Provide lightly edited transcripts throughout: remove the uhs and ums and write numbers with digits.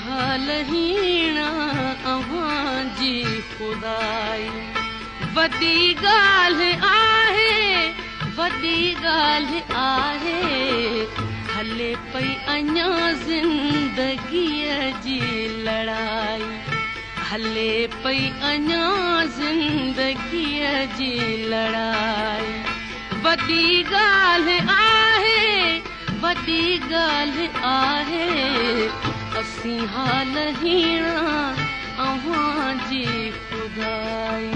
हाल हीणा अव्हां जी ख़ुदाई। वॾी ॻाल्हि आहे, वॾी ॻाल्हि आहे, हले पई अञा ज़िंदगीअ जी लड़ाई। हले पई अञा ज़िंदगीअ जी लड़ाई। वॾी ॻाल्हि आहे, वॾी ॻाल्हि आहे, असीं हाल हीणा अव्हां जी ख़ुदाई।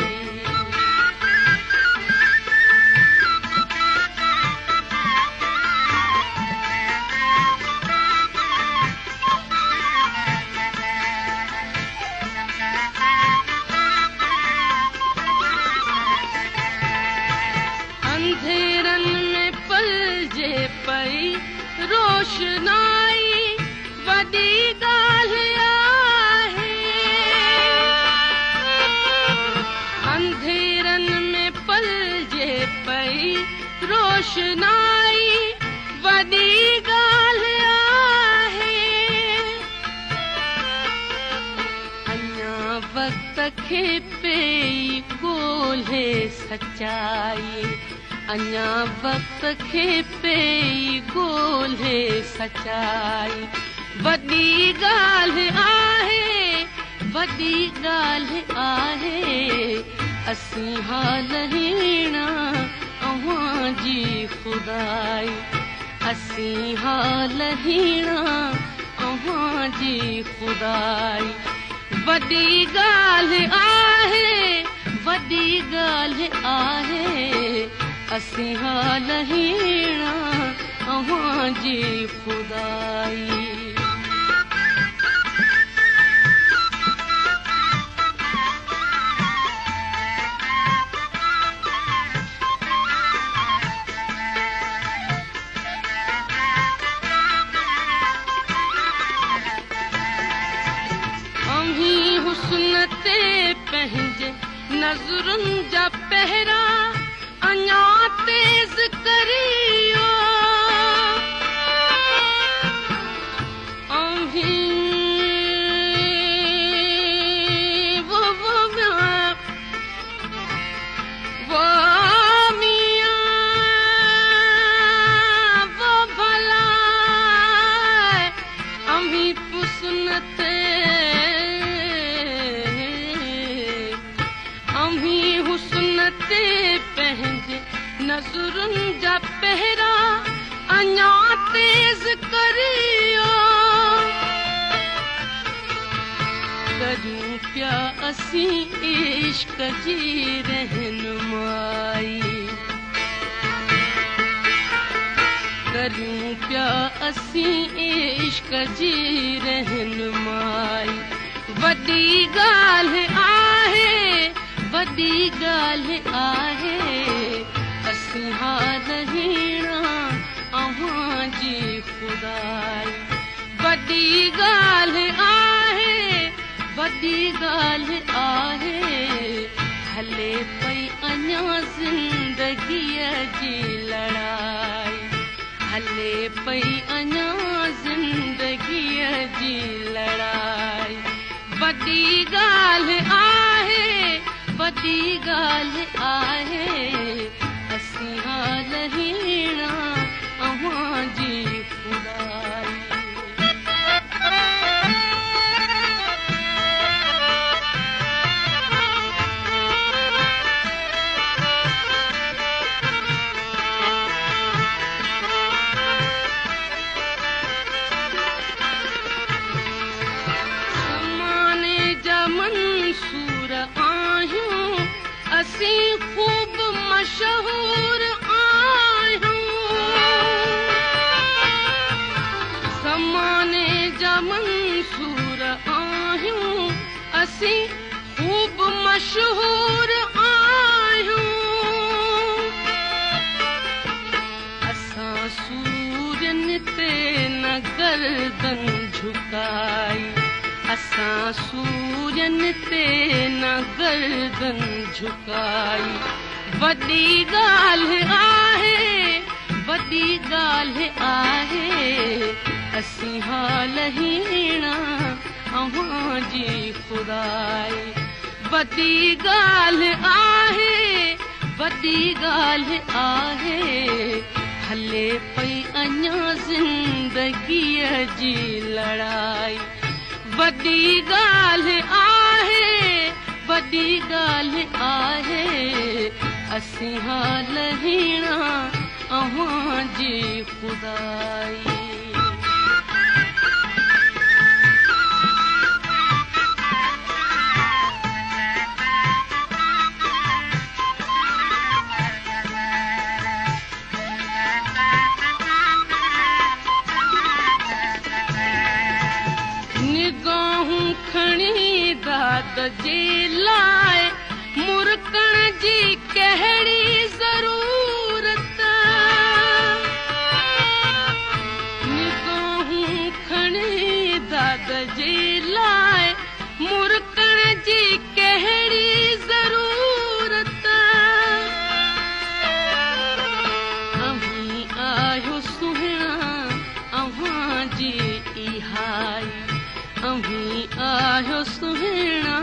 अंधेरनि में पलजे पई रोशनाई, वॾी ॻाल्हि आहे। अंधेरनि में पलजे पई रोशनाई, वॾी ॻाल्हि आहे। अञा वक़्त खे पई ॻोल्हे सचाई, अञा वक़्त खे पई ॻोल्हे सचाई। वॾी ॻाल्हि आहे, वॾी ॻाल्हि आहे, असीं हाल हीणा अव्हां जी ख़ुदाई। असीं हाल हीणा अव्हां जी ख़ुदाई। वॾी ॻाल्हि आहे, वॾी ॻाल्हि आहे, असीं हाल हीणा अव्हां जी ख़ुदाई। अव्हीं हुस्न ते पंहिंजे नज़रुनि जा पहरा अञा तेज़ करियो। अव्हीं वो वो वो मियां वो भला, अव्हीं हुस्न ते, अव्हीं हुस्न ते पंहिंजे नज़रुनि जा पहरा अञा तेज़ करियो। करियूं पिया असीं इश्क जी रहनुमाई, करियूं पिया असीं इश्क जी रहनुमाई। वॾी ॻाल्हि आहे, वॾी ॻाल्हि आहे, असीं हाल हीणा अव्हां जी ख़ुदाई। वॾी ॻाल्हि आहे, वॾी ॻाल्हि आहे, हले पई अञा ज़िंदगीअ जी लड़ाई। हले पई अञा ज़िंदगीअ जी लड़ाई। वॾी ॻाल्हि आहे, वॾी ॻाल्हि आहे, असीं हाल हीणा अव्हां जी ख़ुदाई। ज़माने जा मंसूर आहियूं, असीं ख़ूब मशहूर आहियूं। ज़माने जा मंसूर आहियूं, असीं ख़ूब मशहूर आहियूं। असां सूरनि ते न गर्दन झुकाई, असां सूरनि ते न गर्दन झुकाई। वॾी ॻाल्हि आहे, वॾी ॻाल्हि आहे, असीं हाल हीणा ख़ुदाई। वॾी ॻाल्हि आहे, वॾी ॻाल्हि आहे, हले पई अञा ज़िंदगीअ जी लड़ाई। वॾी ॻाल्हि आहे, वॾी ॻाल्हि आहे, असीं हाल हीणा अव्हां जी ख़ुदाई। निगाहूं खणी दाद जे लाइ मुरकण जी कहिड़ी ज़रूरत। निगाहूं खणी दाद जे लाइ मुरकण जी कहिड़ी ज़रूरत। अव्हीं आहियो सुहिणा अव्हां जी इहाई, अव्हीं आहियो सुहिणा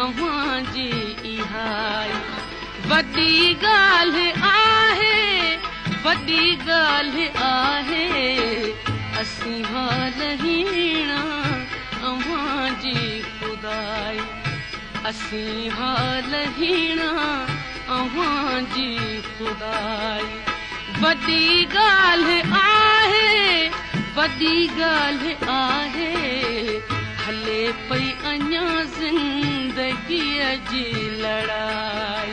अव्हां जी इहाई। वॾी ॻाल्हि आहे, वॾी ॻाल्हि आहे, असीं हाल हीणा अव्हां जी ख़ुदाई। असीं हाल हीणा अव्हां जी ख़ुदाई। वॾी ॻाल्हि आहे, वॾी ॻाल्हि आहे, हले पई अञा ज़िंदगीअ जी लड़ाई।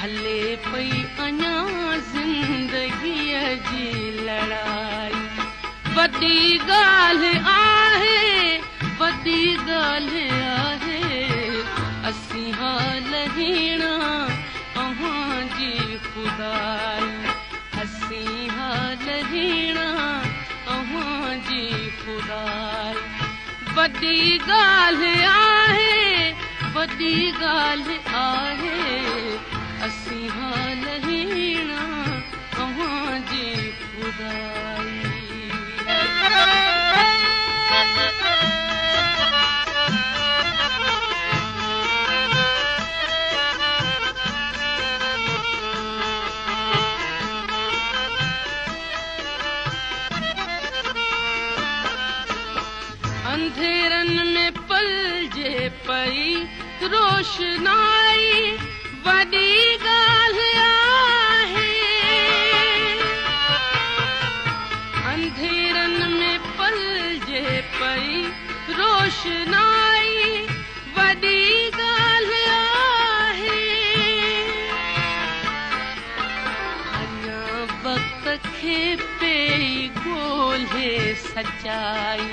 हले पई अञा ज़िंदगीअ जी लड़ाई। वॾी ॻाल्हि आहे, वॾी ॻाल्हि आहे, असीं हाल हीणा अव्हां जी ख़ुदाई। असीं हाल हीणा अव्हां जी ख़ुदाई। वॾी ॻाल्हि आहे, वॾी ॻाल्हि आहे, असीं हाल हीणा अव्हां जी ख़ुदाई। अंधेरनि में पलजे पई रोशनाई, वॾी ॻाल्हि आहे। अंधेरनि में पलजे पई रोशनाई, वॾी ॻाल्हि आहे। अञा वक़्त खे पई ॻोल्हे सचाई,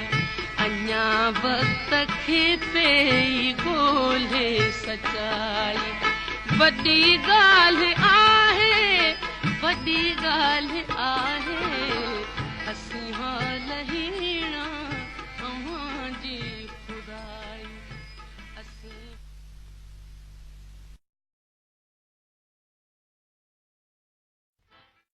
अञा वक़्त खे पई ॻोल्हे सचाई। वॾी ॻाल्हि आहे, वॾी ॻाल्हि आहे,